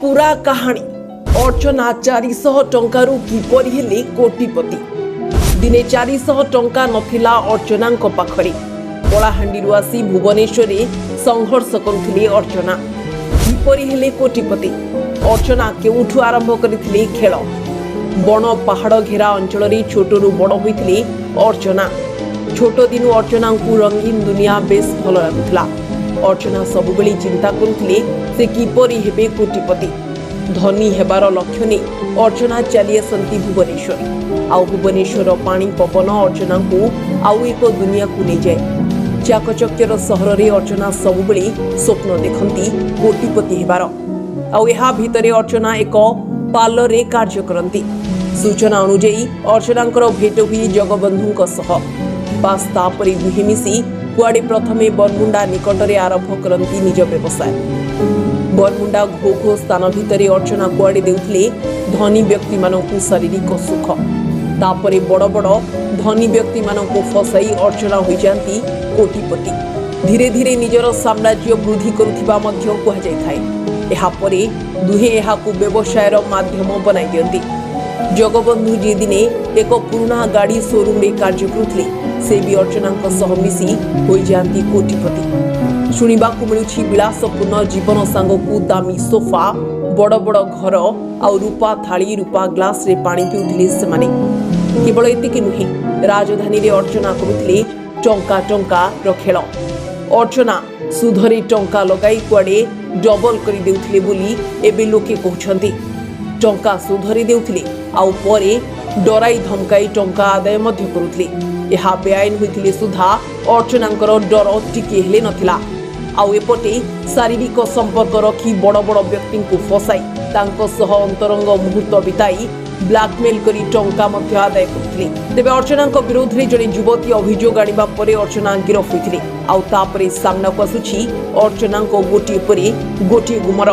ପୁରା କାହାଣୀ। ଅର୍ଚ୍ଚନା 400 ଟଙ୍କାରୁ କିପରି ହେଲେ କୋଟିପତି? ଦିନେ 400 ଟଙ୍କା ନଥିଲା ଅର୍ଚ୍ଚନାଙ୍କ ପାଖରେ। କଳାହାଣ୍ଡିରୁ ଆସି ଭୁବନେଶ୍ୱରରେ ସଂଘର୍ଷ କରୁଥିଲେ ଅର୍ଚ୍ଚନା। କିପରି ହେଲେ କୋଟିପତି ଅର୍ଚ୍ଚନା? କେଉଁଠୁ ଆରମ୍ଭ କରିଥିଲେ ଖେଳ? ବଣ ପାହାଡ଼ ଘେରା ଅଞ୍ଚଳରେ ଛୋଟରୁ ବଡ଼ ହୋଇଥିଲେ ଅର୍ଚ୍ଚନା। ଛୋଟ ଦିନୁ ଅର୍ଚ୍ଚନାଙ୍କୁ ରଙ୍ଗୀନ ଦୁନିଆ ବେଶ୍ ଭଲ ଲାଗୁଥିଲା। ଅର୍ଚ୍ଚନା ସବୁବେଳେ ଚିନ୍ତା କରୁଥିଲେ ସେ କିପରି ହେବେ କୋଟିପତି। ଧନୀ ହେବାର ଲକ୍ଷ୍ୟ ନେଇ ଅର୍ଚ୍ଚନା ଚାଲି ଆସନ୍ତି ଭୁବନେଶ୍ୱର। ଆଉ ଭୁବନେଶ୍ୱରର ପାଣି ପବନ ଅର୍ଚ୍ଚନାଙ୍କୁ ଆଉ ଏକ ଦୁନିଆକୁ ନେଇଯାଏ। ଚାକଚକ୍ୟର ସହରରେ ଅର୍ଚ୍ଚନା ସବୁବେଳେ ସ୍ୱପ୍ନ ଦେଖନ୍ତି କୋଟିପତି ହେବାର। ଆଉ ଏହା ଭିତରେ ଅର୍ଚ୍ଚନା ଏକ ପାର୍ଲରରେ କାର୍ଯ୍ୟ କରନ୍ତି। ସୂଚନା ଅନୁଯାୟୀ, ଅର୍ଚ୍ଚନାଙ୍କର ଭେଟ ହୁଏ ଜଗବନ୍ଧୁଙ୍କ ସହ। ବାସ୍, ତାପରେ ଦୁହେଁ ମିଶି କୁଆଡ଼େ ପ୍ରଥମେ ବରମୁଣ୍ଡା ନିକଟରେ ଆରମ୍ଭ କରନ୍ତି ନିଜ ବ୍ୟବସାୟ। ବରମୁଣ୍ଡା ଘୋ ଘୋ ସ୍ଥାନ ଭିତରେ ଅର୍ଚ୍ଚନା କୁଆଡ଼େ ଦେଉଥିଲେ ଧନୀ ବ୍ୟକ୍ତିମାନଙ୍କୁ ଶାରୀରିକ ସୁଖ। ତାପରେ ବଡ଼ ବଡ଼ ଧନୀ ବ୍ୟକ୍ତିମାନଙ୍କୁ ଫସାଇ ଅର୍ଚ୍ଚନା ହୋଇଯାଆନ୍ତି କୋଟିପତି। ଧୀରେ ଧୀରେ ନିଜର ସାମ୍ରାଜ୍ୟ ବୃଦ୍ଧି କରୁଥିବା ମଧ୍ୟ କୁହାଯାଇଥାଏ। ଏହାପରେ ଦୁହେଁ ଏହାକୁ ବ୍ୟବସାୟର ମାଧ୍ୟମ ବନାଇ ଦିଅନ୍ତି। ଜଗବନ୍ଧୁ ଯିଏ ଦିନେ ଏକ ପୁରୁଣା ଗାଡ଼ି ସୋରୁମରେ କାର୍ଯ୍ୟ କରୁଥିଲେ, ସେ ବି ଅର୍ଚ୍ଚନାଙ୍କ ସହ ମିଶି ହୋଇଯାଆନ୍ତି କୋଟିପତି। ଶୁଣିବାକୁ ମିଳୁଛି, ବିଳାସପୂର୍ଣ୍ଣ ଜୀବନ ସାଙ୍ଗକୁ ଦାମୀ ସୋଫା, ବଡ଼ ବଡ଼ ଘର ଆଉ ରୂପା ଥାଳି, ରୂପା ଗ୍ଲାସରେ ପାଣି ପିଉଥିଲେ ସେମାନେ। କେବଳ ଏତିକି ନୁହେଁ, ରାଜଧାନୀରେ ଅର୍ଚ୍ଚନା କରୁଥିଲେ ଟଙ୍କା ଟଙ୍କାର ଖେଳ। ଅର୍ଚ୍ଚନା ସୁଧରେ ଟଙ୍କା ଲଗାଇ କୁଆଡ଼େ ଡବଲ କରି ଦେଉଥିଲେ ବୋଲି ଏବେ ଲୋକେ କହୁଛନ୍ତି। ଟଙ୍କା ସୁଧରେ ଦେଉଥିଲେ ଆଉ ପରେ ଡରାଇ ଧମକାଇ ଟଙ୍କା ଆଦାୟ ମଧ୍ୟ କରୁଥିଲେ। ଏହା ବେଆଇନ ହୋଇଥିଲେ ସୁଦ୍ଧା ଅର୍ଚ୍ଚନାଙ୍କର ଡର ଟିକିଏ ହେଲେ ନଥିଲା। ଆଉ ଏପଟେ ଶାରୀରିକ ସମ୍ପର୍କ ରଖି ବଡ଼ ବଡ଼ ବ୍ୟକ୍ତିଙ୍କୁ ଫସାଇ, ତାଙ୍କ ସହ ଅନ୍ତରଙ୍ଗ ମୁହୂର୍ତ୍ତ ବିତାଇ, ବ୍ଲାକମେଲ କରି ଟଙ୍କା ମଧ୍ୟ ଆଦାୟ କରୁଥିଲେ। ତେବେ ଅର୍ଚ୍ଚନାଙ୍କ ବିରୋଧରେ ଜଣେ ଯୁବତୀ ଅଭିଯୋଗ ଆଣିବା ପରେ ଅର୍ଚ୍ଚନା ଗିରଫ ହୋଇଥିଲେ। ଆଉ ତାପରେ ସାମ୍ନାକୁ ଆସୁଛି ଅର୍ଚ୍ଚନାଙ୍କ ଗୋଟିଏ ପରେ ଗୋଟିଏ ଗୁମର।